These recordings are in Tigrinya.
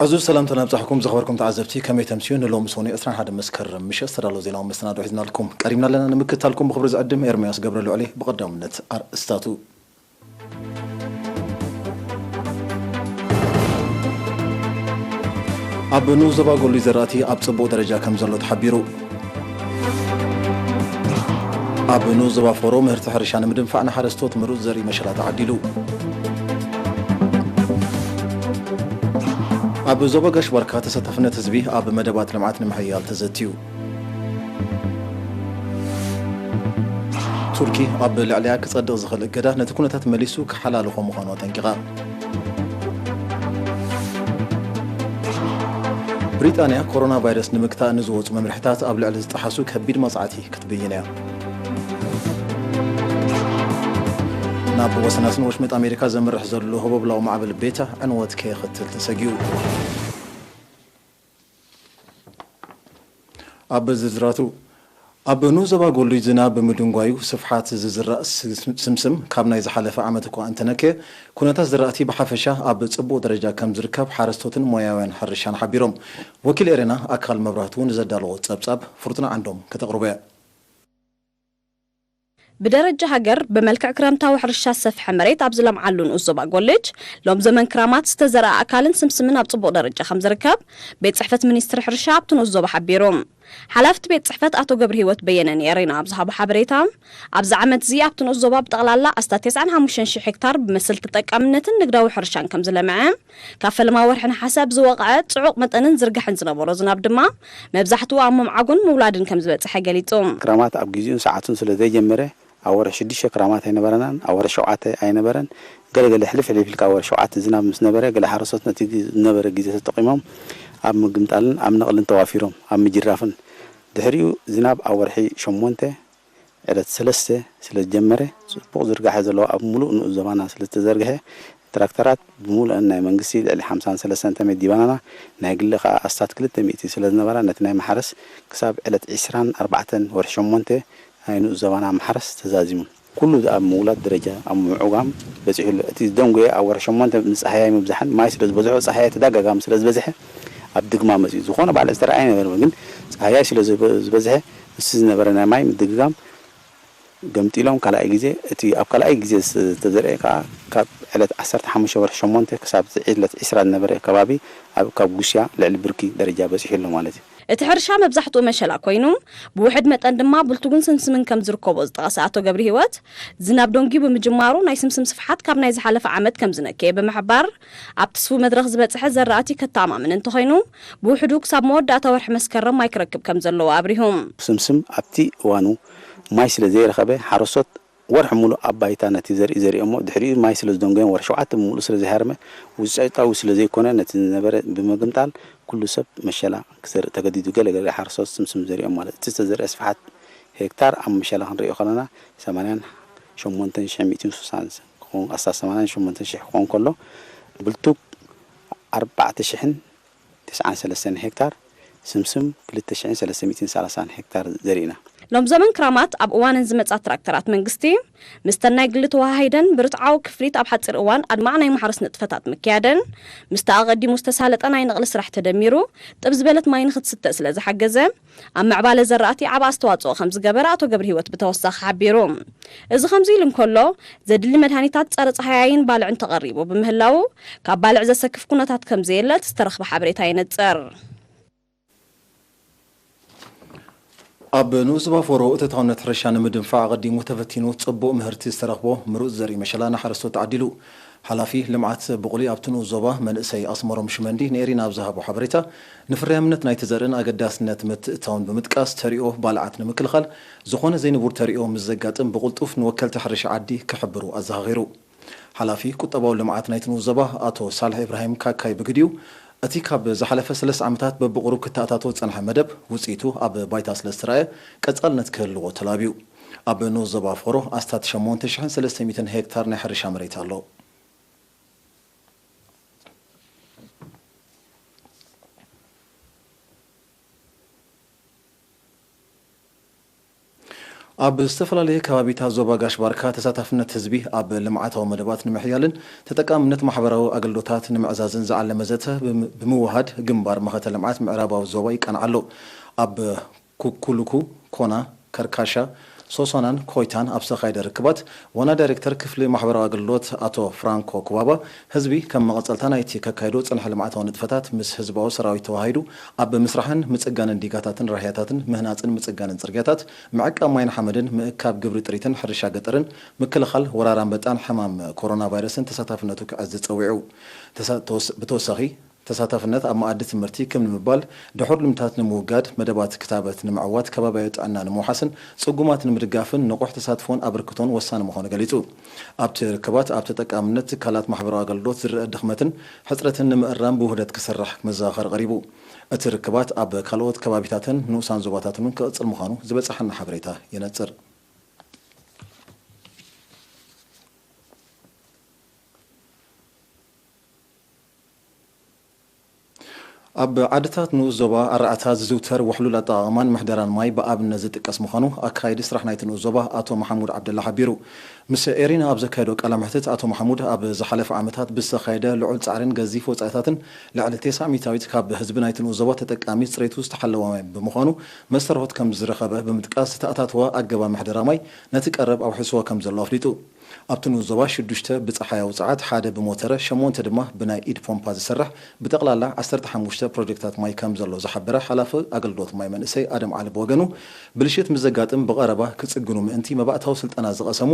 ዕዙዝ ሰላምታ ናብጻሕኩም ዝኸበርኩም ተዓዘብቲ፣ ከመይ ተምስዩ? ንሎሚ ሰኑይ ዕስራን ሓደን መስከረም ምሸት ዝተዳለወ ዜናዊ መሰናዶ ሒዝናልኩም ቀሪብና ኣለና። ንምክትታልኩም ብኽብሪ ዝዕድም ኤርምያስ ገብረልዑል። ብቐዳምነት ኣርእስታቱ። ኣብ ንኡስ ዞባ ጎሊ ዘራእቲ ኣብ ጽቡቕ ደረጃ ከም ዘሎ ተሓቢሩ። ኣብ ንኡስ ዞባ ፎሮ ምህርቲ ሕርሻ ንምድንፋዕ ንሓረስቶት ምሩጽ ዘርኢ መሸላ ተዓዲሉ። ኣብ ዞባ ጋሽ ባርካ ተሳታፍነት ህዝቢ ኣብ መደባት ልምዓት ንምሕያል ተዘትዩ። ቱርኪ ኣብ ልዕሊኣ ክጸድቕ ዝኽእል እገዳ ነቲ ኩነታት መሊሱ ክሓላልኾ ምዃኑ ኣጠንቂቓ። ብሪጣንያ ኮሮና ቫይረስ ንምግታእ ንዝወጹ መምርሕታት ኣብ ልዕሊ ዝጠሓሱ ከቢድ መቕጻዕቲ ክትብይን እያ። ናብ ወሰናስን ወሽመጥ ኣሜሪካ ዘምርሕ ዘሎ ህቦብላዊ ማዕበል ቤታ ዕንወት ከየኸትል ተሰጊኡ። ኣብ ዝርዝራቱ። ኣብ ንኡስ ዞባ ጎልጅ ዝናብ ብምድንጓዩ ስፍሓት ዝዝራእ ስምስም ካብ ናይ ዝሓለፈ ዓመት እኳ እንተነከየ፣ ኩነታት ዝራእቲ ብሓፈሻ ኣብ ጽቡቕ ደረጃ ከም ዝርከብ ሓረስቶትን ሞያውያን ሕርሻን ሓቢሮም። ወኪል ኤረና ኣካል መብራህቱ ንዘዳለዎ ጸብጻብ ፍርቱና ዓንዶም ከተቕርቦ እያ። ብደረጃ ሃገር ብመልክዕ ክረምታዊ ሕርሻ ዝሰፍሐ መሬት ኣብ ዝለምዓሉ ንኡስ ዞባ ጎልጅ፣ ሎም ዘመን ክራማት ዝተዘርኣ ኣካልን ስምስምን ኣብ ጽቡቕ ደረጃ ከም ዝርከብ ቤት ጽሕፈት ሚኒስትሪ ሕርሻ ኣብቲ ንኡስ ዞባ ሓቢሩ። ሓላፍቲ ቤት ጽሕፈት ኣቶ ገብረ ህይወት በየነ ንኤሬና ኣብ ዝሃቦ ሓበሬታ፣ ኣብዚ ዓመት እዚ ኣብቲ ንኡስ ዞባ ብጠቕላላ ኣስታት ተስዓን ሓሙሽተን ሽሕ ሄክታር ብመሰል ተጠቃምነትን ንግዳዊ ሕርሻን ከም ዝለምዐ፣ ካብ ፈለማ ወርሒ ነሓሰ ኣብ ዝወቕዐ ጽዑቕ መጠንን ዝርጋሕን ዝነበሮ ዝናብ ድማ መብዛሕትኡ ኣብ ምምዓጉን ምውላድን ከም ዝበጽሐ ገሊጹ። ክራማት ኣብ ግዜኡን ሰዓቱን ስለ ዘይጀመረ፣ ኣብ ወርሒ ሽዱሽተ ክራማት ኣይነበረናን፣ ኣብ ወርሒ ሸውዓተ ኣይነበረን። ገለገለ ሕልፍ ሕልፍ ኢልካ ኣብ ወርሒ ሸውዓተ ዝናብ ምስ ነበረ፣ ገለ ሓረስቶት ነቲ ዝነበረ ግዜ ተጠቒሞም ኣብ ምግምጣልን ኣብ ነቕልን ተዋፊሮም፣ ኣብ ምጅራፍን። ድሕሪኡ ዝናብ ኣብ ወርሒ ሸሞንተ ዕለት ሰለስተ ስለ ዝጀመረ፣ ጽቡቕ ዝርጋሐ ዘለዎ ኣብ ምሉእ ንኡስ ዞባና ስለ ዝተዘርግሐ፣ ትራክተራት ብምሉእን ናይ መንግስቲ ልዕሊ ሓምሳን ሰለስተን ተመዲባናና፣ ናይ ግሊ ከኣ ኣስታት ክልተ ሚእቲ ስለ ዝነበራ፣ ነቲ ናይ ማሕረስ ክሳብ ዕለት ዕስራን ኣርባዕተን ወርሒ ሸሞንተ ናይ ንኡስ ዞባና ማሕረስ ተዛዚሙ። ኩሉ ኣብ ምውላድ ደረጃ ኣብ ምዕጓም በጺሑ ኣሎ። እቲ ዝደንጎየ ኣብ ወርሒ ሸሞንተ ንጸሃያይ ምብዛሕን ማይ ስለ ዝበዝሖ፣ ጸሃያይ ተዳጋጋሚ ስለ ዝበዝሐ ኣብ ድግማ መጺኡ። ዝኾነ ባዕለ ዝተረኣየ ነገር ግን ጸሃያይ ስለ ዝበ-፣ ዝበዝሐ፣ እሱ ዝነበረ ናይ ማይ ምድግጋም ገምጢሎም ካልኣይ ግዜ፣ እቲ ኣብ ካልኣይ ግዜ ዝተዘርአ ከኣ ካብ ዕለት ዓሰርተ ሓሙሽተ ወርሒ ሸሞንተ ክሳብ ዕለት ዕስራ ዝነበረ ከባቢ ኣብ፣ ካብ ጉስያ ልዕሊ ብርኪ ደረጃ በጺሑ ኣሎ ማለት እዩ። እቲ ሕርሻ መብዛሕትኡ መሸላ ኮይኑ፣ ብውሕድ መጠን ድማ ብልቱግን ስምስምን ከም ዝርከቦ ዝጠቐሰ ኣቶ ገብረ ህይወት፣ ዝናብ ደንጉዩ ብምጅማሩ ናይ ስምስም ስፍሓት ካብ ናይ ዝሓለፈ ዓመት ከም ዝነከየ ብምሕባር፣ ኣብቲ ስፉ መድረኽ ዝበጽሐ ዘራእቲ ከተኣማምን እንተኾይኑ፣ ብውሕዱ ክሳብ መወዳእታ ወርሒ መስከረም ማይ ክረክብ ከም ዘለዎ ኣብሪሁ። ስምስም ኣብቲ እዋኑ ማይ ስለ ዘይረኸበ፣ ሓረስቶት ወርሒ ሙሉእ ኣብ ባይታ ነቲ ዘርኢ ዘሪኦሞ፣ ድሕሪኡ ማይ ስለ ዝደንጎዮም ወርሒ ሸውዓተ ብምሉእ ስለ ዘይሃርመ፣ ውጽኢታዊ ስለ ዘይኮነ፣ ነቲ ዝነበረ ብምግምጣል ኩሉ ሰብ መሸላ ክዘርእ ተገዲዱ። ገለ ገለ ሓረስቶት ስምስም ዘሪኦም ማለት እቲ ዝተዘርአ ስፍሓት ሄክታር ኣብ መሸላ ክንሪኦ ከለና ሰማንያን ሸሞንተን ሽሕ ሚእትን ስሳን ክኸውን፣ ኣስታት ሰማንያን ሸሞንተን ሽሕ ክኸውን ከሎ፣ ብልቱግ ኣርባዕተ ሽሕን ተስዓን ሰለስተን ሄክታር፣ ስምስም ክልተ ሽሕን ሰለስተ ሚእትን ሰላሳን ሄክታር ዘሪእና። ሎም ዘመን ክራማት ኣብ እዋነን ዝመጻ ትራክተራት መንግስቲ፣ ምስተን ናይ ግሊ ተወሃሂደን ብርትዓዊ ክፍሊት ኣብ ሓጺር እዋን ኣድማዕ ናይ ማሕረስ ንጥፈታት ምክያደን፣ ምስቲ ኣቐዲሙ ዝተሳለጠ ናይ ነቕሊ ስራሕ ተደሚሩ፣ ጥብ ዝበለት ማይ ንኽትስተ ስለ ዝሓገዘ፣ ኣብ ምዕባለ ዘራእቲ ዓቢ ኣስተዋጽኦ ከም ዝገበረ ኣቶ ገብረ ህይወት ብተወሳኺ ሓቢሩ። እዚ ከምዚ ኢሉ እንከሎ፣ ዘድሊ መድሃኒታት ጸረ ጸሃያይን ባልዕን ተቐሪቡ ብምህላዉ፣ ካብ ባልዕ ዘሰክፍ ኩነታት ከም ዘየለ እቲ ዝተረኽበ ሓበሬታ የነጽር። ኣብ ንኡስ ዞባ ፎሮ እተታውነት ሕርሻ ንምድንፋዕ ኣቐዲሙ ተፈቲኑ ጽቡቕ ምህርቲ ዝተረኽቦ ምሩጽ ዘርኢ መሸላ ንሓረስቶት ተዓዲሉ። ሓላፊ ልምዓት ብቑሊ ኣብቲ ንኡስ ዞባ መንእሰይ ኣስመሮም ሽመንዲ ንኤሪና ኣብ ዝሃቦ ሓበሬታ፣ ንፍርያምነት ናይቲ ዘርእን ኣገዳስነት ምትእትታውን ብምጥቃስ፣ ተሪኦ ባልዓት ንምክልኻል፣ ዝኾነ ዘይንቡር ተሪኦ ምስ ዘጋጥም ብቕልጡፍ ንወከልቲ ሕርሻ ዓዲ ክሕብሩ ኣዘኻኺሩ። ሓላፊ ቁጠባዊ ልምዓት ናይቲ ንኡስ ዞባ ኣቶ ሳልሕ ኢብራሂም ካካይ ብግዲኡ፣ እቲ ካብ ዝሓለፈ ሰለስተ ዓመታት በብቑሩብ ክተኣታቶ ዝጸንሐ መደብ ውጽኢቱ ኣብ ባይታ ስለ ዝተራእየ ቀጻልነት ክህልዎ ተላብዩ። ኣብ ንኡስ ዞባ ፎሮ ኣስታት ሸሞንተ ሽሕን ሰለስተ ሚእትን ሄክታር ናይ ሕርሻ መሬት ኣሎ። ኣብ ዝተፈላለየ ከባቢታት ዞባ ጋሽ ባርካ ተሳታፍነት ህዝቢ ኣብ ልምዓታዊ መደባት ንምሕያልን ተጠቃምነት ማሕበራዊ ኣገልግሎታት ንምዕዛዝን ዝዓለመ ዘተ ብም-፣ ብምውሃድ ግንባር መኸተ ልምዓት ምዕራባዊ ዞባ ይቃናዕ ኣሎ። ኣብ ኩኩሉኩ፣ ኮና፣ ከርካሻ፣ ሶሶናን ኮይታን ኣብ ዝተኻየደ ርክባት ዋና ዳይሬክተር ክፍሊ ማሕበራዊ ኣገልግሎት ኣቶ ፍራንኮ ኩባባ፣ ህዝቢ ከም መቐጸልታ ናይቲ ከካይዶ ዝጸንሐ ልምዓታዊ ንጥፈታት ምስ ህዝባዊ ሰራዊት ተዋሃሂዱ ኣብ ምስራሕን ምጽጋንን ዲጋታትን ራህያታትን ምህናጽን ምጽጋንን ጽርግያታት፣ ምዕቃብ ማይን ሓመድን፣ ምእካብ ግብሪ ጥሪትን ሕርሻ ገጠርን፣ ምክልኻል ወራር ኣንበጣን ሕማም ኮሮና ቫይረስን ተሳታፍነቱ ክዕዝዝ ጸዊዑ። ተሳ-፣ ተወስ-፣ ብተወሳኺ፣ ተሳታፍነት ኣብ መኣዲ ትምህርቲ ክም ንምባል፣ ድሑር ልምድታት ንምውጋድ፣ መደባት ክታበት ንምዕዋት፣ ከባብያዊ ጥዕና ንምውሓስን ጽጉማት ንምድጋፍን ንቑሕ ተሳትፎን ኣበርክቶን ወሳኒ ምዃኑ ገሊጹ። ኣብቲ ርክባት፣ ኣብ ተጠቃምነት ትካላት ማሕበራዊ ኣገልግሎት ዝረአ ድኽመትን ሕጽረትን ንምእራም ብውህደት ክስራሕ መዘኻኸሪ ቀሪቡ። እቲ ርክባት ኣብ ካልኦት ከባቢታትን ንኡሳን ዞባታትን እውን ክቕጽል ምዃኑ ዝበጽሓና ሓበሬታ የነጽር። ኣብ ዓድታት ንኡስ ዞባ ኣርዓታ ዝዝውተር ውሕሉል ኣጠቓቕማን ምሕደራን ማይ ብኣብነት ዝጥቀስ ምዃኑ ኣካያዲ ስራሕ ናይቲ ንኡስ ዞባ ኣቶ መሓሙድ ዓብደላ ሓቢሩ። ምስ ኤሪና ኣብ ዘካየዶ ቃለ መሕትት ኣቶ መሓሙድ፣ ኣብ ዝሓለፈ ዓመታት ብዝተኻየደ ልዑል ጻዕርን ገዚፍ ወጻኢታትን ልዕሊ ተስዓ ሚእታዊት ካብ ህዝቢ ናይቲ ንኡስ ዞባ ተጠቃሚ ጽሬቱ ዝተሓለወ ማይ ብምዃኑ መስተርሆት ከም ዝረኸበ ብምጥቃስ፣ ዝተኣታተወ ኣገባብ ምሕደራ ማይ ነቲ ቀረብ ኣውሒስዎ ከም ዘሎ ኣፍሊጡ። ኣብቲ ንኡስ ዞባ ሽዱሽተ ብጸሓያዊ ጸዓት፣ ሓደ ብሞተረ፣ ሸሞንተ ድማ ብናይ ኢድ ፖምፓ ዝሰርሕ ብጠቕላላ ዓሰርተ ሓሙሽተ ፕሮጀክታት ማይ ከም ዘሎ ዝሓበረ ሓላፊ ኣገልግሎት ማይ መንእሰይ ኣደም ዓሊ ብወገኑ፣ ብልሽት ምስ ዘጋጥም ብቐረባ ክጽግኑ ምእንቲ መባእታዊ ስልጠና ዝቐሰሙ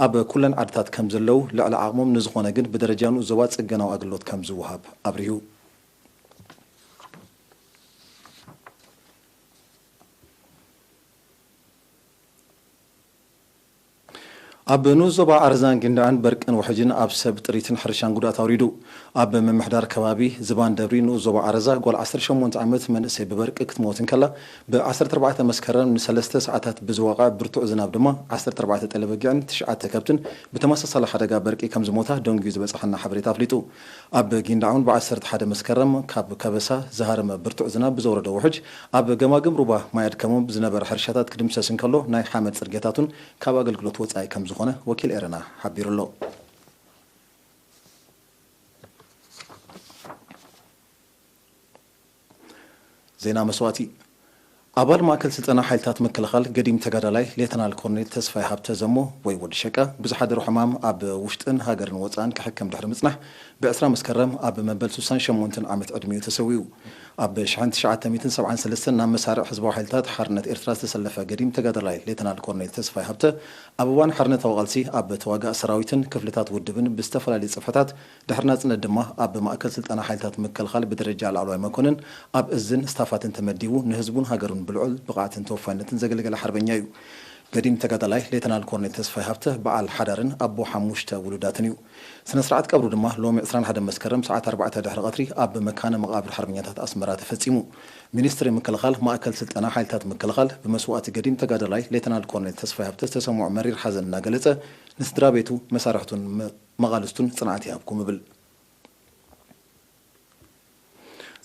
ኣብ ኩለን ዓድታት ከም ዘለዉ፣ ልዕሊ ዓቕሞም ንዝኾነ ግን ብደረጃ ንኡስ ዞባ ጽገናዊ ኣገልግሎት ከም ዝወሃብ ኣብሪሁ። ኣብ ንኡስ ዞባ ዓረዛን ጊንዳዕን በርቅን ውሕጅን ኣብ ሰብ፣ ጥሪትን ሕርሻን ጉድኣት ኣውሪዱ። ኣብ ምምሕዳር ከባቢ ዝባን ደብሪ ንኡስ ዞባ ዓረዛ፣ ጓል ዓሰርተ ሸሞንተ ዓመት መንእሰይ ብበርቂ ክትሞት እንከላ፣ ብ ዓሰርተ ኣርባዕተ መስከረም ንሰለስተ ሰዓታት ብዝወቕዐ ብርቱዕ ዝናብ ድማ ዓሰርተ ኣርባዕተ ጤለ በጊዕን ትሽዓተ ከብትን ብተመሳሳሊ ሓደጋ በርቂ ከም ዝሞታ ደንጊዩ ዝበጽሓና ሓበሬታ ኣፍሊጡ። ኣብ ጊንዳዕ እውን ብ ዓሰርተ ሓደ መስከረም ካብ ከበሳ ዝሃረመ ብርቱዕ ዝናብ ብዘውረዶ ውሕጅ፣ ኣብ ገማግም ሩባ ማይ ኣድከሞም ዝነበረ ሕርሻታት ክድምሰስ እንከሎ፣ ናይ ሓመድ ጽርግያታት እውን ካብ ኣገልግሎት ወጻኢ ከም ዝኾነ ወኪል ኤረና ሓቢሩ ኣሎ። ዜና መስዋእቲ። ኣባል ማእከል ስልጠና ሓይልታት ምክልኻል ገዲም ተጋዳላይ ሌተናል ኮርኔል ተስፋይ ሃብተ ዘሞ ወይ ወዲ ሸቃ ብዝሓደሮ ሕማም ኣብ ውሽጥን ሃገርን ወጻእን ክሕከም ድሕሪ ምጽናሕ፣ ብ ዕስራ መስከረም ኣብ መበል ስሳን ሸሞንተን ዓመት ዕድሚኡ ተሰዊኡ። ኣብ ሽሕን ትሽዓተ ሚእትን ሰብዓን ሰለስተን ናብ መሳርዕ ህዝባዊ ሓይልታት ሓርነት ኤርትራ ዝተሰለፈ ገዲም ተጋዳላይ ሌተናል ኮርኔል ተስፋይ ሃብተ፣ ኣብ እዋን ሓርነታዊ ቃልሲ ኣብ ተዋጋእ ሰራዊትን ክፍልታት ውድብን ብዝተፈላለዩ ጽፍሕታት፣ ድሕሪ ናጽነት ድማ ኣብ ማእከል ስልጠና ሓይልታት ምክልኻል ብደረጃ ላዕለዋይ መኮንን፣ ኣብ እዝን ስታፋትን ተመዲቡ ንህዝቡን ሃገሩን ብልዑል ብቕዓትን ተወፋይነትን ዘገልገለ ሓርበኛ እዩ። ገዲም ተጋዳላይ ሌተናል ኮርኔል ተስፋይ ሃብተ በዓል ሓዳርን ኣቦ ሓሙሽተ ውሉዳትን እዩ። ስነ ስርዓት ቀብሩ ድማ ሎሚ ዕስራን ሓደን መስከረም ሰዓት ኣርባዕተ ድሕሪ ቀትሪ ኣብ መካነ መቓብር ሓርበኛታት ኣስመራ ተፈጺሙ። ሚኒስትሪ ምክልኻል፣ ማእከል ስልጠና ሓይልታት ምክልኻል ብመስዋእቲ ገዲም ተጋዳላይ ሌተናል ኮርኔል ተስፋይ ሃብተ ዝተሰምዖ መሪር ሓዘን እናገለጸ፣ ንስድራ ቤቱ፣ መሳርሕቱን መ-፣ መቓልስቱን ጽንዓት ይሃብኩም እብል።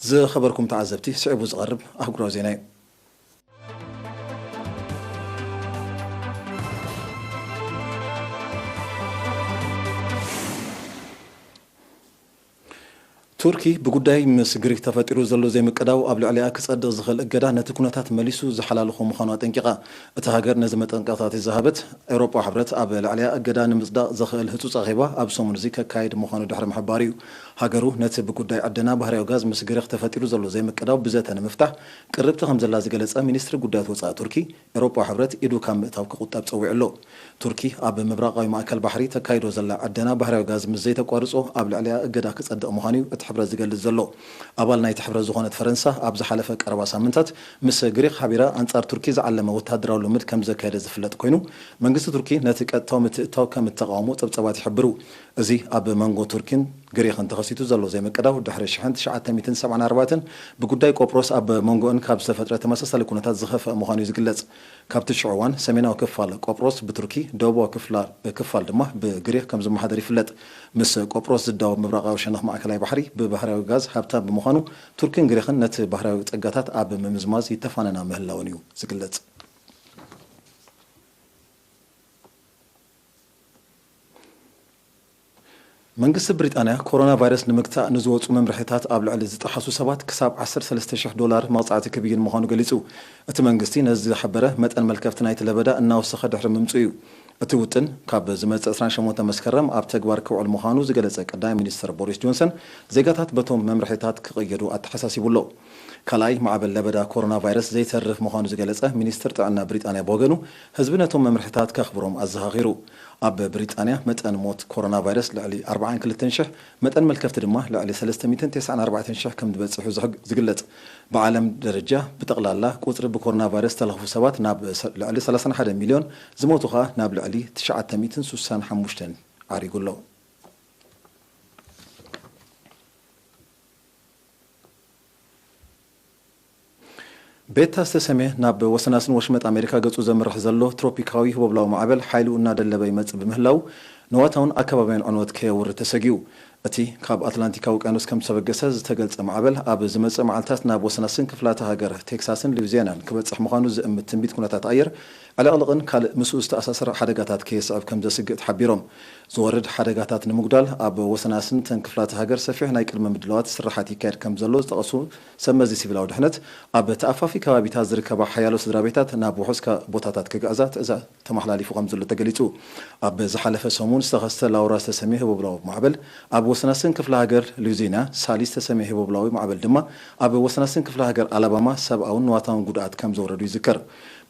ዝኸበርኩም ተዓዘብቲ፣ ስዒቡ ዝቐርብ ኣህጉራዊ ዜና እዩ። ቱርኪ ብጉዳይ ምስ ግሪክ ተፈጢሩ ዘሎ ዘይምቅዳው ኣብ ልዕሊኣ ክጸድቕ ዝኽእል እገዳ ነቲ ኩነታት መሊሱ ዝሓላልኾ ምዃኑ ኣጠንቂቓ። እታ ሃገር ነዚ መጠንቀቕታቲ ዝሃበት፣ ኤውሮጳ ሕብረት ኣብ ልዕሊኣ እገዳ ንምጽዳቕ ዘኽእል ህጹጽ ኣኼባ ኣብ ሰሙን እዚ ከካይድ ምዃኑ ድሕሪ ምሕባሩ እዩ። ሃገሩ ነቲ ብጉዳይ ዕደና ባህርያዊ ጋዝ ምስ ግሪክ ተፈጢሩ ዘሎ ዘይምቅዳው ብዘተ ንምፍታሕ ቅርብቲ ከም ዘላ ዝገለጸ ሚኒስትሪ ጉዳያት ወጻኢ ቱርኪ፣ ኤውሮጳ ሕብረት ኢዱ ካብ ምእታው ክቑጠብ ጸዊዑ ኣሎ። ቱርኪ ኣብ ምብራቓዊ ማእከል ባሕሪ ተካይዶ ዘላ ዕደና ባህርያዊ ጋዝ ምስ ዘይተቋርጾ ኣብ ልዕሊኣ እገዳ ክጸድቕ ምዃኑ እዩ እቲ ሕብረት ዝገልጽ ዘሎ። ኣባል ናይቲ ሕብረት ዝኾነት ፈረንሳ ኣብ ዝሓለፈ ቀረባ ሳምንታት ምስ ግሪክ ሓቢራ ኣንጻር ቱርኪ ዝዓለመ ወተሃደራዊ ልምድ ከም ዘካየደ ዝፍለጥ ኮይኑ፣ መንግስቲ ቱርኪ ነቲ ቀጥታዊ ምትእትታው ከም እተቓወሞ ጸብጻባት ይሕብሩ። እዚ ኣብ መንጎ ቱርኪን ግሪኽን ተኸሲቱ ዘሎ ዘይምቅዳው፣ ድሕሪ ሽሕን ትሽዓተ ሚእትን ሰብዓን ኣርባዕተን ብጉዳይ ቆጵሮስ ኣብ መንጎአን ካብ ዝተፈጥረ ተመሳሳሊ ኩነታት ዝኸፍአ ምዃኑ እዩ ዝግለጽ። ካብቲ ሽዑ እዋን፣ ሰሜናዊ ክፋል ቆጵሮስ ብቱርኪ፣ ደቡባዊ ክፍላ-፣ ክፋል ድማ ብግሪኽ ከም ዝመሓደር ይፍለጥ። ምስ ቆጵሮስ ዝዳወብ ምብራቓዊ ሸነኽ ማእከላይ ባሕሪ ብባህርያዊ ጋዝ ሃብታም ብምዃኑ፣ ቱርክን ግሪኽን ነቲ ባህርያዊ ጸጋታት ኣብ ምምዝማዝ ይተፋነና ምህላወን እዩ ዝግለጽ። መንግስቲ ብሪጣንያ ኮሮና ቫይረስ ንምግታእ ንዝወፁ መምርሒታት ኣብ ልዕሊ ዝጠሓሱ ሰባት ክሳብ ዓሰርተ ሰለስተ ሽሕ ዶላር መቕፃዕቲ ክብይን ምዃኑ ገሊፁ። እቲ መንግስቲ ነዚ ዝሓበረ መጠን መልከፍቲ ናይቲ ለበዳ እናወሰኸ ድሕሪ ምምፅኡ እዩ። እቲ ውጥን ካብ ዝመፅእ ዕስራን ሸሞንተ መስከረም ኣብ ተግባር ክውዕል ምዃኑ ዝገለፀ ቀዳማይ ሚኒስትር ቦሪስ ጆንሰን ዜጋታት በቶም መምርሒታት ክቕየዱ ኣተሓሳሲቡ ኣሎ። ካልኣይ ማዕበል ለበዳ ኮሮና ቫይረስ ዘይተርፍ ምዃኑ ዝገለጸ ሚኒስትር ጥዕና ብሪጣንያ ብወገኑ ህዝቢ ነቶም መምርሒታት ከኽብሮም ኣዘኻኺሩ። ኣብ ብሪጣንያ መጠን ሞት ኮሮና ቫይረስ ልዕሊ ኣርባዓን ክልተን ሽሕ፣ መጠን መልከፍቲ ድማ ልዕሊ ሰለስተ ሚእትን ተስዓን ኣርባዕተን ሽሕ ከም ዝበጽሑ ዝሕግ- ዝግለጽ። ብዓለም ደረጃ ብጠቕላላ ቁጽሪ ብኮሮና ቫይረስ ዝተለኽፉ ሰባት ናብ ሰ- ልዕሊ ሰላሳን ሓደ ሚልዮን፣ ዝሞቱ ኸኣ ናብ ልዕሊ ትሽዓተ ሚእትን ሱሳን ሓሙሽተን ዓሪጉ ኣሎ። ቤታ ዝተሰምየ ናብ ወሰናስን ወሽመጥ ኣሜሪካ ገጹ ዘምርሕ ዘሎ ትሮፒካዊ ህቦብላዊ ማዕበል ሓይሉ እናደለበ ይመጽእ ብምህላው ንዋታውን ኣከባቢያን ዕንወት ከየውርድ ተሰጊኡ። እቲ ካብ ኣትላንቲካዊ ውቅያኖስ ከም ዝተበገሰ ዝተገልጸ ማዕበል ኣብ ዝመጽእ መዓልታት ናብ ወሰናስን ክፍላተ ሃገር ቴክሳስን ሉዊዚያናን ክበጽሕ ምዃኑ ዝእምት ትንቢት ኩነታት ኣየር ዕልቕልቕን ካልእ ምስኡ ዝተኣሳሰረ ሓደጋታት ከየስዕብ ከም ዘስግእ ተሓቢሮም። ዝወርድ ሓደጋታት ንምጉዳል ኣብ ወሰናስን ተን ክፍላተ ሃገር ሰፊሕ ናይ ቅድመ ምድላዋት ስራሓት ይካየድ ከም ዘሎ ዝጠቐሱ ሰብ መዚ ሲቪላዊ ድሕነት፣ ኣብ ተኣፋፊ ከባቢታት ዝርከባ ሓያሎ ስድራ ቤታት ናብ ውሑስ ከ- ቦታታት ክግዕዛ ትእዛዝ ተመሓላሊፉ ከም ዘሎ ተገሊጹ። ኣብ ዝሓለፈ ሰሙን ዝተኸስተ ላውራ ዝተሰምየ ህቦብላዊ ማዕበል ኣብ ወሰናስን ክፍለ ሃገር ሉዚና፣ ሳሊ ዝተሰምየ ህቦብላዊ ማዕበል ድማ ኣብ ወሰናስን ክፍለ ሃገር ኣላባማ ሰብኣውን ንዋታውን ጉድኣት ከም ዘውረዱ ይዝከር።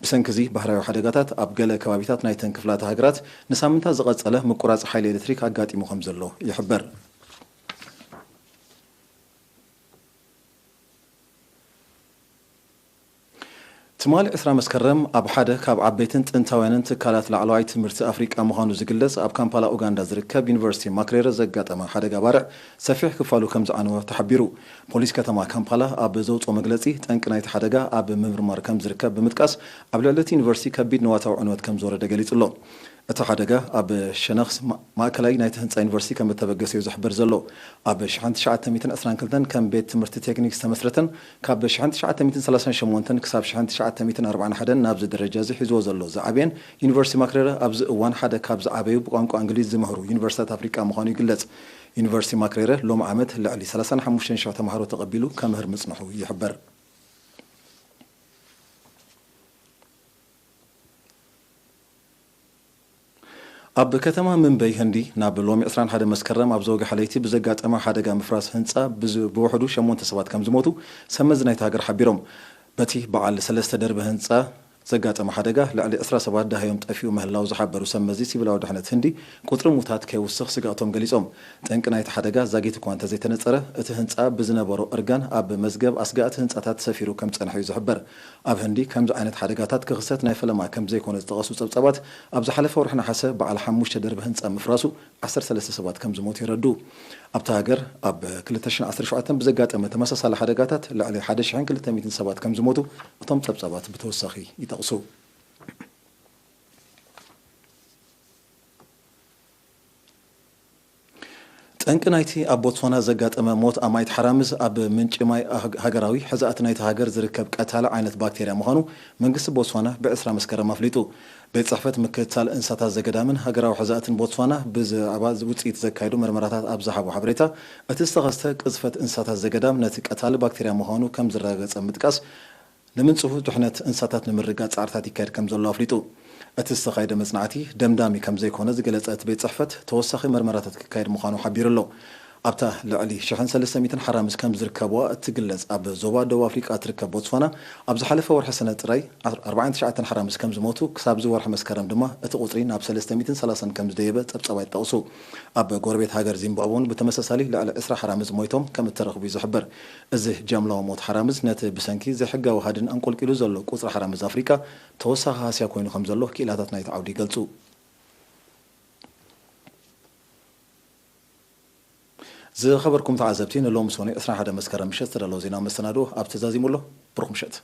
ብሰንኪ እዚ ባህርያዊ ሓደጋታት ኣብ ገለ ከባቢታት ናይተን ክፍላተ ሃገራት ንሳምንታት ዝቐጸለ ምቁራጽ ሓይሊ ኤሌክትሪክ ኣጋጢሙ ከም ዘሎ ይሕበር። ትማሊ ዕስራ መስከረም ኣብ ሓደ ካብ ዓበይትን ጥንታውያንን ትካላት ላዕለዋይ ትምህርቲ ኣፍሪቃ ምዃኑ ዝግለጽ ኣብ ካምፓላ ኡጋንዳ ዝርከብ ዩኒቨርሲቲ ማክሬረ ዘጋጠመ ሓደጋ ባርዕ ሰፊሕ ክፋሉ ከም ዝዓነወ ተሓቢሩ። ፖሊስ ከተማ ካምፓላ ኣብ ዘውፅኦ መግለፂ ጠንቂ ናይቲ ሓደጋ ኣብ ምምርማር ከም ዝርከብ ብምጥቃስ ኣብ ልዕሊ እቲ ዩኒቨርሲቲ ከቢድ ንዋታዊ ዕንወት ከም ዝወረደ ገሊጹ ኣሎ። እቲ ሓደጋ ኣብ ሸነኽ ማ- ማእከላይ ናይቲ ህንጻ ዩኒቨርሲቲ ከም እተበገሰ እዩ ዝሕበር ዘሎ። ኣብ ሽሕን ትሽዓተ ሚእትን ዕስራን ክልተን ከም ቤት ትምህርቲ ቴክኒክ ዝተመስረተን ካብ ሽሕን ትሽዓተ ሚእትን ሰላሳን ሸሞንተን ክሳብ ሽሕን ትሽዓተ ሚእትን ኣርባዓን ሓደን ናብዚ ደረጃ እዚ ሒዝዎ ዘሎ ዝዓበየን ዩኒቨርሲቲ ማክሬረ ኣብዚ እዋን ሓደ ካብ ዝዓበዩ ብቋንቋ እንግሊዝ ዝምህሩ ዩኒቨርሲታት ኣፍሪቃ ምዃኑ ይግለጽ። ዩኒቨርሲቲ ማክሬረ ሎሚ ዓመት ልዕሊ ሰላሳን ሓሙሽተን ሽሕ ተምሃሮ ተቐቢሉ ከምህር ምጽንሑ ይሕበር። ኣብ ከተማ ምንበይ ህንዲ ናብ ሎሚ ዕስራን ሓደ መስከረም ኣብ ዘወግሐ ለይቲ ብዘጋጠመ ሓደጋ ምፍራስ ህንጻ ብዝ- ብውሕዱ ሸሞንተ ሰባት ከም ዝሞቱ ሰብ መዚ ናይቲ ሃገር ሓቢሮም። በቲ በዓል ሰለስተ ደርቢ ህንጻ ዘጋጠመ ሓደጋ ልዕሊ ዕስራ ሰባት ደሃዮም ጠፊኡ ምህላው ዝሓበሩ ሰብ መዚ ሲቪላዊ ድሕነት ህንዲ ቁጽሪ ሙታት ከይውስኽ ስጋእቶም ገሊጾም። ጠንቂ ናይቲ ሓደጋ ዛጊት እኳ እንተዘይተነጸረ እቲ ህንጻ ብዝነበሮ እርጋን ኣብ መዝገብ ኣስጋእቲ ህንጻታት ሰፊሩ ከም ዝጸንሐ እዩ ዝሕበር። ኣብ ህንዲ ከምዚ ዓይነት ሓደጋታት ክኽሰት ናይ ፈለማ ከም ዘይኮነ ዝጠቐሱ ጸብጻባት ኣብ ዝሓለፈ ወርሒ ነሓሰ በዓል ሓሙሽተ ደርቢ ህንጻ ምፍራሱ ዓሰርተ ሰለስተ ሰባት ከም ዝሞቱ የረድኡ። ኣብታ ሃገር ኣብ ክልተ ሽሕን ዓሰርተ ሸውዓተን ብዘጋጠመ ተመሳሳሊ ሓደጋታት ልዕሊ ሓደ ሽሕን ክልተ ሚእትን ሰባት ከም ዝሞቱ እቶም ጸብጻባት ብተወሳኺ ይጠቕሱ። ጠንቂ ናይቲ ኣብ ቦትስዋና ዘጋጠመ ሞት ኣማኢት ሓራምዝ ኣብ ምንጪ ማይ ሃገራዊ ሕዛእቲ ናይቲ ሃገር ዝርከብ ቀታሊ ዓይነት ባክቴርያ ምዃኑ መንግስቲ ቦትስዋና ብዕስራ መስከረም ኣፍሊጡ። ቤት ጽሕፈት ምክትታል እንስሳታት ዘገዳምን ሃገራዊ ሕዛእትን ቦትስዋና ብዛዕባ ውጽኢት ዘካየዱ መርመራታት ኣብ ዝሃቦ ሓበሬታ፣ እቲ ዝተኸስተ ቅዝፈት እንስሳታት ዘገዳም ነቲ ቀታሊ ባክቴርያ ምዃኑ ከም ዝረጋገጸ ምጥቃስ፣ ንምንጽሁ ድሕነት እንስሳታት ንምርግጋጽ ጻዕርታት ይካየድ ከም ዘሎ ኣፍሊጡ። እቲ ዝተኻየደ መጽናዕቲ ደምዳሚ ከም ዘይኮነ ዝገለጸ እቲ ቤት ጽሕፈት፣ ተወሳኺ መርመራታት ክካየድ ምዃኑ ሓቢሩ ኣሎ። ኣብታ ልዕሊ ሽሕን ሰለስተ ሚእትን ሓራምዝ ከም ዝርከብዋ እትግለጽ ኣብ ዞባ ደቡብ ኣፍሪቃ እትርከብ ቦትስዋና፣ ኣብ ዝሓለፈ ወርሒ ሰነ ጥራይ ኣርባዓን ትሽዓተን ሓራምዝ ከም ዝሞቱ፣ ክሳብዚ ወርሒ መስከረም ድማ እቲ ቁጽሪ ናብ ሰለስተ ሚእትን ሰላሳን ከም ዝደየበ ጸብጻባት ይጠቕሱ። ኣብ ጎረቤት ሃገር ዚምባብወ እውን ብተመሳሳሊ ልዕሊ ዕስራ ሓራምዝ ሞይቶም ከም እተረኽቡ እዩ ዝሕበር። እዚ ጃምላዊ ሞት ሓራምዝ ነቲ ብሰንኪ ዘይሕጋዊ ሃድን ኣንቆልቂሉ ዘሎ ቁጽሪ ሓራምዝ ኣፍሪቃ ተወሳኺ ሃስያ ኮይኑ ከም ዘሎ ክኢላታት ናይቲ ዓውዲ ይገልጹ። ዝኸበርኩም ተዓዘብቲ፣ ንሎሚ ሰኑይ ዕስራን ሓደን መስከረም ምሸት ዝተዳለወ ዜና መሰናድኦ ኣብቲ ተዛዚሙ ኣሎ። ብሩኽ ምሸት።